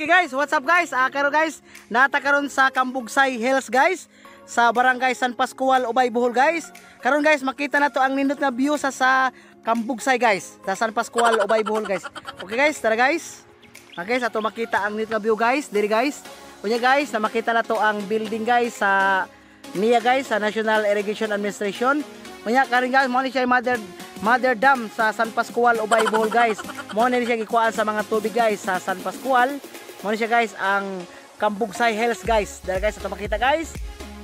Okay guys, what's up guys? Karon guys, nata karon sa Cambugsay Hills guys, sa Barangay San Pascual, Ubay, Bohol guys. Karon guys, makita na to ang nindot nga view sa Cambugsay guys, sa San Pascual, Ubay, Bohol guys. Okay guys, tara guys. Okay, sa to makita ang nindot nga view guys, diri guys. Unya guys, na makita na to ang building guys sa NIA guys, sa National Irrigation Administration. Unya karon guys, mo ni siya mother Mother Dam sa San Pascual, Ubay, Bohol guys. Mo ni siya gikuan sa mga tubig guys sa San Pascual. Mo ni siya guys ang Cambugsay Hills guys. Dara guys, ato makita guys.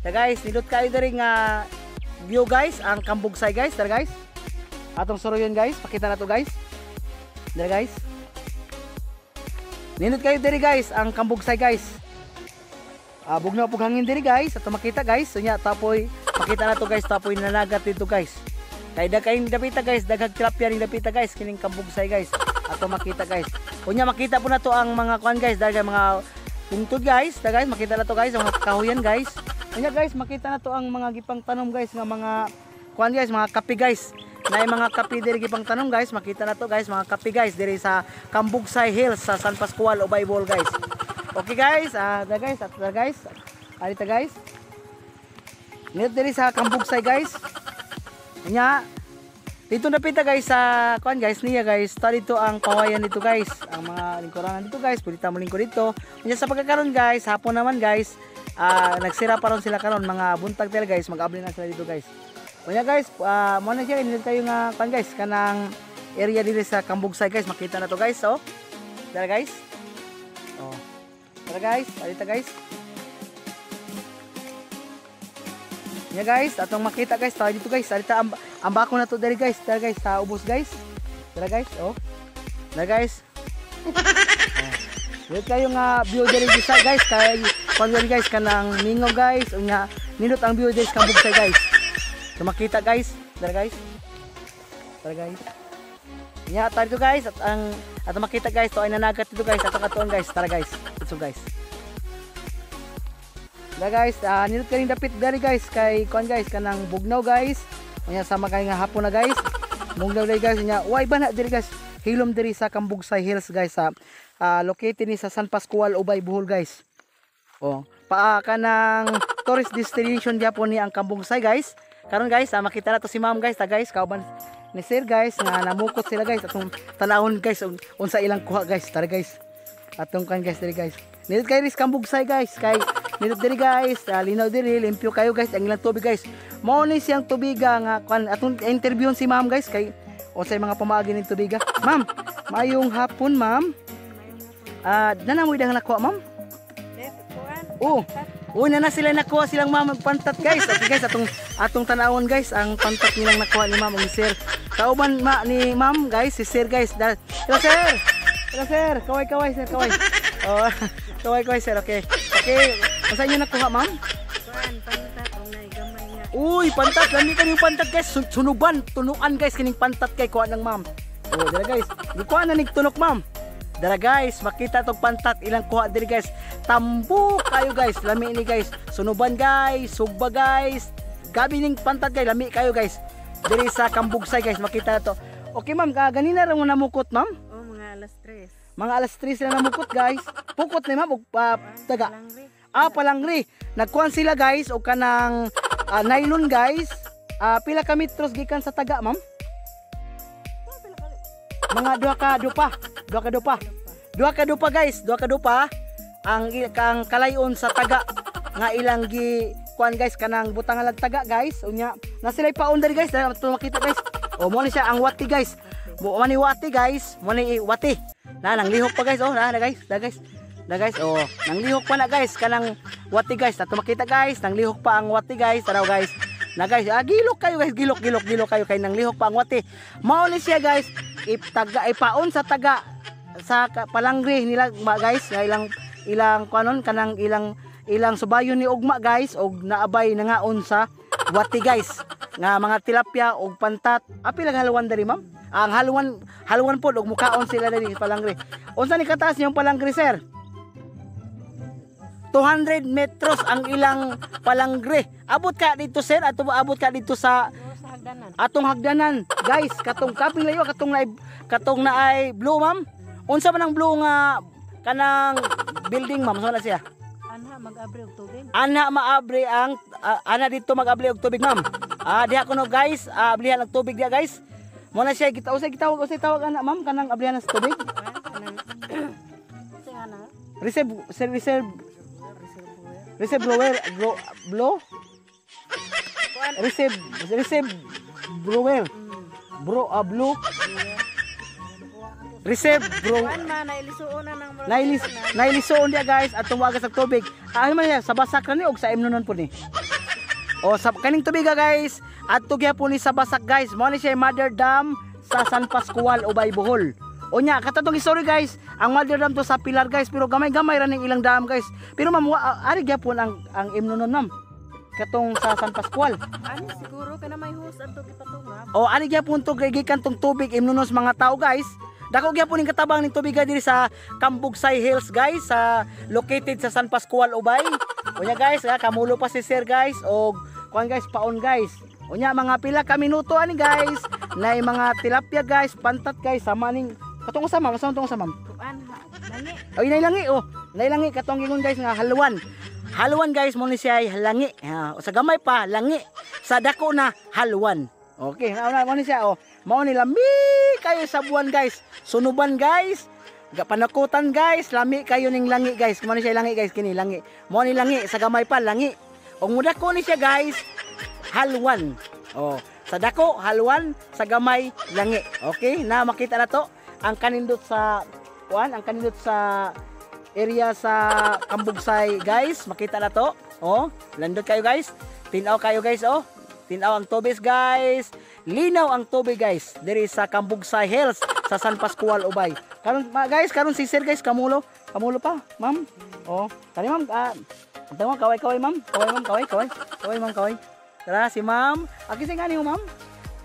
Dara guys, nindot kayo diri nga view guys, ang Cambugsay guys. Dara guys. Atong suruyon guys, pakita na to guys. Dara guys. Nindot kayo diri guys, ang Cambugsay guys. Bugnaw pug hangin diri guys, ato makita guys. So nya tapoy, pakita na to guys, tapoy nanagat dito guys. Kay dagkay dapita guys, daghag tilapia ning dapita guys, kining Cambugsay guys. Ato makita guys. Unya makita po na to ang mga kuan guys, daghang mga pungtod guys. Da guys, makita na to guys, ang mga kahuyan guys. Unya guys, makita na to ang mga gipang tanom guys nga mga kuan guys, mga kape guys. Naay mga kape diri gipang tanom guys, makita na to guys, mga kape guys diri sa Cambugsay Hills sa San Pascual, Ubay, Bohol guys. Okay guys, da guys, at da guys. Arita guys. Nindot diri sa Cambugsay guys. Nya dito napita guys sa kuan guys niya guys. Ta dito ang kawayan dito guys. Ang mga lingkuranan dito guys, pwede ta molingkod dito. Nya sa pagkakaron guys, hapon naman guys. Nagsira pa ron sila karon, mga buntag tela guys, mag-abli na sila dito guys. Unya guys, mo na siya nindot kayo nga kuan guys kanang area diri sa Cambugsay guys, makita na to guys, oh. Dara guys. Oh. Tara guys, alita guys. Nya guys, atong makita guys, tayo dito guys. Alita ang bako na to diri guys. Tara guys, sa ubos guys. Tara guys, oh. Tara guys. Oh. Dito kayo nga view diri sa guys, kay kuan guys kanang mingo guys, unya nindot ang view diri sa Cambugsay guys. So makita guys, tara guys. Tara guys. Nya tayo dito guys at ang at makita guys to ay nanagat dito guys, atong atuon guys. Tara guys. Ito guys. Da guys, nindot kaning dapit diri guys kay kuan guys kanang bugnaw guys. Unya sama kay nga hapon na guys. Bugnaw diri guys, unya way ba na diri guys. Hilom diri sa Cambugsay Hills guys sa located ni sa San Pascual, Ubay, Bohol guys. Oh, paa kanang tourist destination gyapon ni ang Cambugsay guys. Karon guys, makita na to si ma'am guys, ta guys, kauban ni sir guys nga namukot sila guys atong tanawon guys unsa ilang kuha guys. Tara guys. Atong kan guys diri guys. Nindot kayo ris Cambugsay guys kay nindot diri guys, linaw diri, limpyo kayo guys ang ilang tubig guys. Mao ni siyang tubiga nga kan atong interviewon si ma'am guys kay unsay mga pamaagi ning tubiga. Ma'am, maayong hapon ma'am. Nana mo idang nakuha ma'am? Oh. Una na sila nakuha silang ma'am pantat guys. Okay guys, atong tanawon guys ang pantat nilang nakuha ni ma'am ug sir. Kauban ma ni ma'am guys, si sir guys. Hello sir. Hello sir, kaway kaway sir, kaway. Oh, kaway kaway sir, okay. Okay, unsa inyo nakuha ma'am? Kuan, pantat og nay gamay nga. Uy, pantat, lami kaning pantat guys. Sunuban, tunuan guys kining pantat kay kuha ng ma'am. Oh, dara guys. Gikuha na nig tunok ma'am. Dara guys, makita tong pantat ilang kuha diri guys. Tambo kayo guys, lami ni guys. Sunuban guys, sugba guys. Gabi ning pantat guys, lami kayo guys. Diri sa Cambugsay guys, makita na to. Okay ma'am, ganina ra mo namukot ma'am? Oh, mga alas 3. Mga alas 3 sila namukot guys. Pukot ni ma'am og taga. Palangre. Palangri. Nagkuhan sila guys og kanang nylon guys. Pila ka metros gikan sa taga ma'am? Mga duha ka dupa. Duha ka dupa. Duha ka dupa guys, duha ka dupa ang kalayon sa taga nga ilang gi kuan guys kanang butangan lag taga guys. Unya na sila paon diri guys, dahil ato makita guys. O mo ni siya ang wati guys. Mo ni wati guys, mo ni wati. Na nang lihok pa guys, oh na, na guys, na guys. Na guys, oh, nang lihok pa na guys kanang wati guys. Ato makita guys, nang lihok pa ang wati guys. Tanaw guys. Na guys, gilok kayo guys, gilok gilok gilok kayo kay nang lihok pa ang wati. Mao ni siya guys, iptaga ipaon sa taga sa palangri nila ba guys, nga ilang ilang kuanon kanang ilang ilang subayon ni ugma guys og naabay nangaon sa wati guys nga mga tilapia og pantat. Apil ang haluan diri ma'am? Ang haluan haluan pod og mukaon sila diri sa palangri. Unsa ni kataas niyong palangri sir? 200 metros ang ilang palangre. Abot ka dito sir, ato abot ka dito sa Sa hagdanan. Atong hagdanan guys, katong kaping layo katong na ay blue ma'am. Unsa man ang blue nga Kanang building, ma'am, sa na siya? Anha mag-abre og tubig. Ana maabre ang ana dito mag-abli og tubig, ma'am. Diha kuno, guys, ablihan og tubig diha, guys. Mo na siya kita usay gitawag, usay tawag ana, ma'am, kanang ablihan sa tubig. Kuan kanang sa ana Reserve reserve reservoir. Reserve blower blow, blow Kuan receive receive blower bro blue receive bro. Kuan man nailisuon na ng murag Nailis na. Nailisuon dia, guys, at tumagas ang tubig. Ano man siya, sa basak ra ni og sa imnonon po ni. O sa kaning tubig, guys, at gyapon ni sa basak, guys. Mao ni siya Mother Dam sa San Pascual, Ubay, Bohol. Unya, katong story, guys, ang Mother Dam to sa Pilar, guys, pero gamay-gamay ra ning ilang dam, guys. Pero ma'am, ari gyapon ang imnonon, ma'am. Katong sa San Pascual. Ani siguro kana may hose adto gipatungab. O ani gyapon to gikan tong tubig imnonon sa mga tao, guys. Dako gyapon ning katabang ning tubig diri sa Cambugsay Hills, guys, sa located sa San Pascual, Ubay. Unya, guys, kamulo pa si sir, guys, og kuan, guys, paon, guys. Unya mga pila ka minuto ani, guys, na mga tilapia, guys, pantat, guys, sama ning katong usa, ma'am, asa tong usa, ma'am? Kuan ha langi. Ay, nailangi oh. Nailangi katong gingon, guys, nga haluan. Haluan, guys, mo ni siya ay langi. Ha, sa gamay pa langi. Sa dako na haluan. Okay, na mo ni siya oh. Mao ni lami kayo sa buwan, guys. Sunuban, guys. Panakutan, guys, lami kayo ning langi, guys. Mao ni siya langi, guys, kini langi. Mao ni langi sa gamay pa langi. Og mudako ni siya, guys, halwan. Oh, sa dako halwan, sa gamay langi. Okay, na makita na to ang kanindot sa kuan, ang kanindot sa area sa Cambugsay, guys. Makita na to. Oh, landot kayo, guys. Tinaw kayo, guys, oh. Tinaw ang tubig, guys. Linaw ang tubig, guys. Diri sa Cambugsay Hills sa San Pascual, Ubay. Karon guys, karon si sir, guys, kamulo. Kamulo pa, ma'am. Oh, kani, ma'am, tama, kaway kaway, ma'am. Kaway, ma'am, kaway, kaway. Kaway, ma'am, kaway. Tara si ma'am. Aki sa ngani mo, ma'am?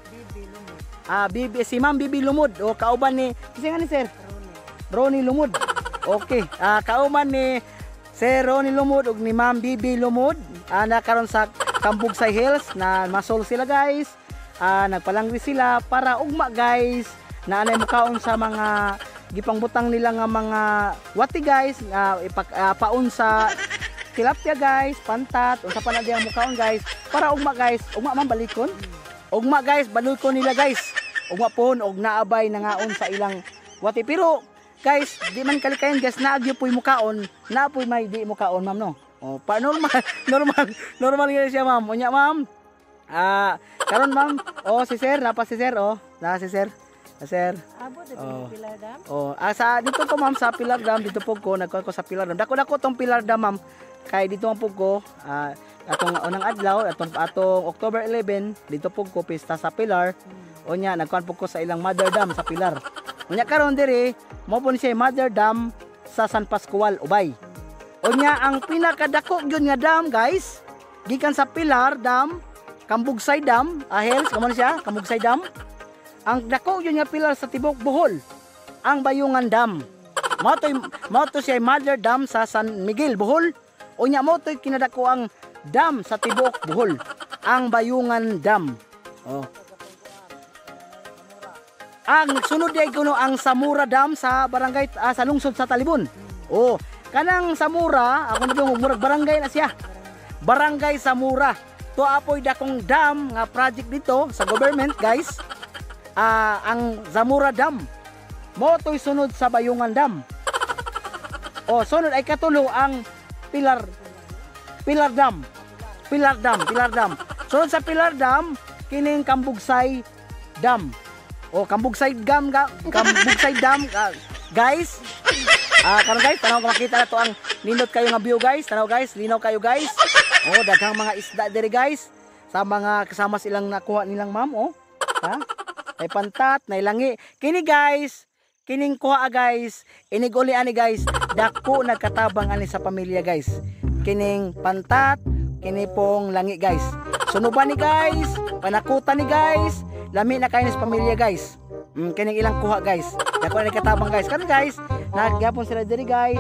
Bibi Lumod. Bibi, si Ma'am Bibi Lumod o kauban ni kasi nga ni Sir Rone. Ronnie Lumod. Okay, kauban ni Sir Ronnie Lumod ug ni Ma'am Bibi Lumod. Na karon sa Cambugsay Hills na masol sila, guys. Nagpalangri sila para ugma, guys, na anay mukaon sa mga gipangbutang nila nga mga wati, guys, nga paon sa tilapia, guys, pantat, unsa pa na diyang mukaon, guys, para ugma, guys, ugma man balikon. Ugma, guys, balikon nila, guys. Ugma pohon og naabay nangaon sa ilang wati. Pero guys, di man kalikayan, guys, naagyo po'y mukaon, na po'y may di mukaon, ma'am, no. Oh, pa normal, normal, normal gyud siya, ma'am. Unya, ma'am. Karon, ma'am, oh si sir, napa si sir, oh, na si sir. Na sir. Abo de Oh. Pilar Dam. Oh, sa dito ko, ma'am, sa Pilar Dam, dito po ko nagkuha ko sa Pilar Dam. Dako dako tong Pilar Dam, ma'am. Kay dito man po ko atong unang adlaw, atong atong October 11, dito po ko pista sa Pilar. Unya nagkuhan po ko sa ilang Mother Dam sa Pilar. Unya karon diri, mo po ni siya Mother Dam sa San Pascual, Ubay. Unya ang pinakadako gyud nga dam, guys, gikan sa Pilar Dam, Cambugsay Dam, Hills, kamo ni siya, Cambugsay Dam. Ang dako gyud nga pilar sa tibok Bohol, ang Bayungan Dam. Mao to siya Mother Dam sa San Miguel, Bohol. Unya mo to'y kinadako ang dam sa tibok Bohol, ang Bayungan Dam. Oh. Ang sunod ay kuno ang Zamora Dam sa barangay sa lungsod sa Talibon. Oh, kanang Zamora, ako na murag barangay na siya. Barangay Zamora. To apoy dakong dam nga project dito sa government, guys. Ang Zamora Dam. Mo to'y sunod sa Bayungan Dam. O sunod ay katulo ang Pilar Pilar Dam. Pilar Dam, Pilar Dam. Sunod sa Pilar Dam, kining Cambugsay Dam. O Cambugsay Dam, Cambugsay Dam, guys. Karon, guys, tanaw ko makita na to ang nindot kayo nga view, guys. Tanaw, guys, linaw kayo, guys. Oh, daghang mga isda diri, guys. Sa mga kasama silang nakuha nilang ma'am, oh. Ha? May pantat, nailangi. Kini, guys, kining kuha, guys, iniguli ani, guys, dako nagkatabang ani sa pamilya, guys. Kining pantat, kini pong langi, guys. Sunuban ni, guys, panakutan ni, guys, lami na kayo sa pamilya, guys. Kining ilang kuha, guys. Dako na katabang, guys. Karon, guys, Nagyapon sila diri, guys.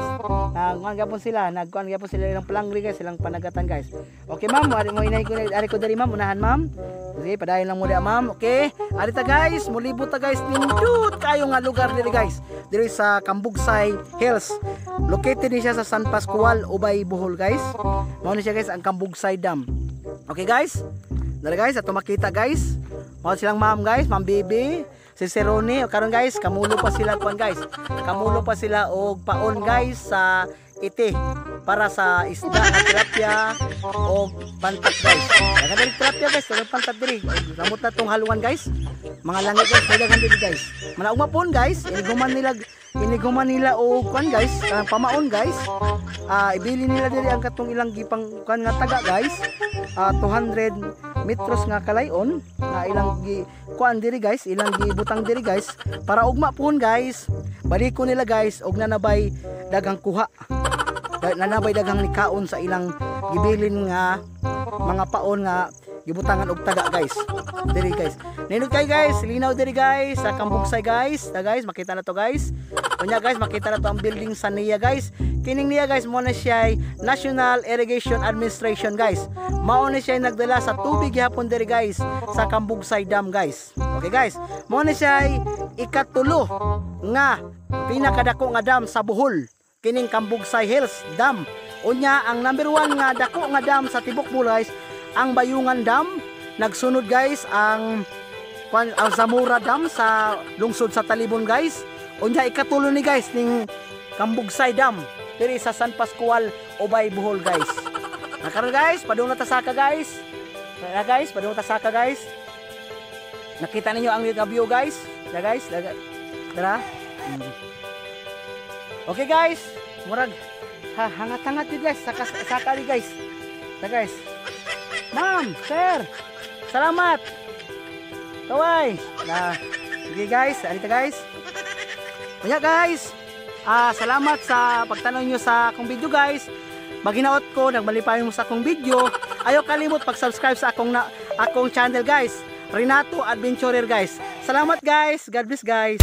Nagkuan gyapon sila, nagkuan gyapon sila ilang palangri, guys, silang panagatan, guys. Okay, ma'am, ari mo inay ko ari ko diri, ma'am, unahan, ma'am. Sige, padayon lang mo diha, ma'am. Okay? Ari ta, guys, mulibot ta, guys, nindot kayo nga lugar diri, guys. Diri sa Kambugsay Hills. Located ni siya sa San Pascual, Ubay, Bohol, guys. Mao ni siya, guys, ang Kambugsay Dam. Okay, guys? Dara, guys, ato makita, guys. Mao silang ma'am, guys, Ma'am Bibi, si Serone. O karon, guys, kamulo pa sila kuan, guys. Kamulo pa sila og paon, guys, sa iti para sa isda nga tilapia o pantat, guys. Daghang diri tilapia, guys, daghang pantat diri. Gamot na tong haluan, guys. Mga langit, guys, daghan diri, guys. Manaugma pon, guys, iniguman nila og kuan, guys, kanang pamaon, guys. Ibili nila diri ang katong ilang gipang kuan nga taga, guys. 200 metros nga kalayon nga ilang gi kuan diri, guys, ilang gibutang diri, guys, para ugma pon, guys. Baliko nila, guys, og nanabay daghang kuha. Nanabay daghang nikaon sa ilang gibilin nga mga paon nga gibutangan og taga, guys. Diri, guys. Nindot kay, guys, linaw diri, guys, sa Kambugsay, guys. Ta, guys, makita na to, guys. Unya, guys, makita na to ang building sa NIA, guys. Kining NIA, guys, mo na siya ay National Irrigation Administration, guys. Mao na siya ay nagdala sa tubig gihapon diri, guys, sa Kambugsay Dam, guys. Okay, guys. Mao na siya ay ikatulo nga pinakadako nga dam sa Bohol. Kining Kambugsay Hills Dam. Unya ang number 1 nga dako nga dam sa tibok Bohol, guys, ang Bayungan Dam. Nagsunod, guys, ang kwan, ang Zamora Dam sa lungsod sa Talibon, guys. Unya ikatulo ni, guys, ning Kambugsay Dam diri sa San Pascual, Ubay, Bohol, guys. Nakaron, guys, padung na ta saka, guys. Tara, guys, padung ta saka, guys. Nakita ninyo ang view, guys. Tara, guys, tara. Tara. Okay, guys, murag ha, hangat-hangat yun, guys, saka saka ni, guys. Tara, guys. Ma'am, sir. Salamat. Kaway. Na, sige, guys, alita, guys. Kanya, guys, salamat sa pagtanaw nyo sa akong video, guys. Maginaot ko, nagmalipayon mo sa akong video. Ayaw kalimot pag-subscribe sa akong channel, guys. Renato Adventurer, guys. Salamat, guys. God bless, guys.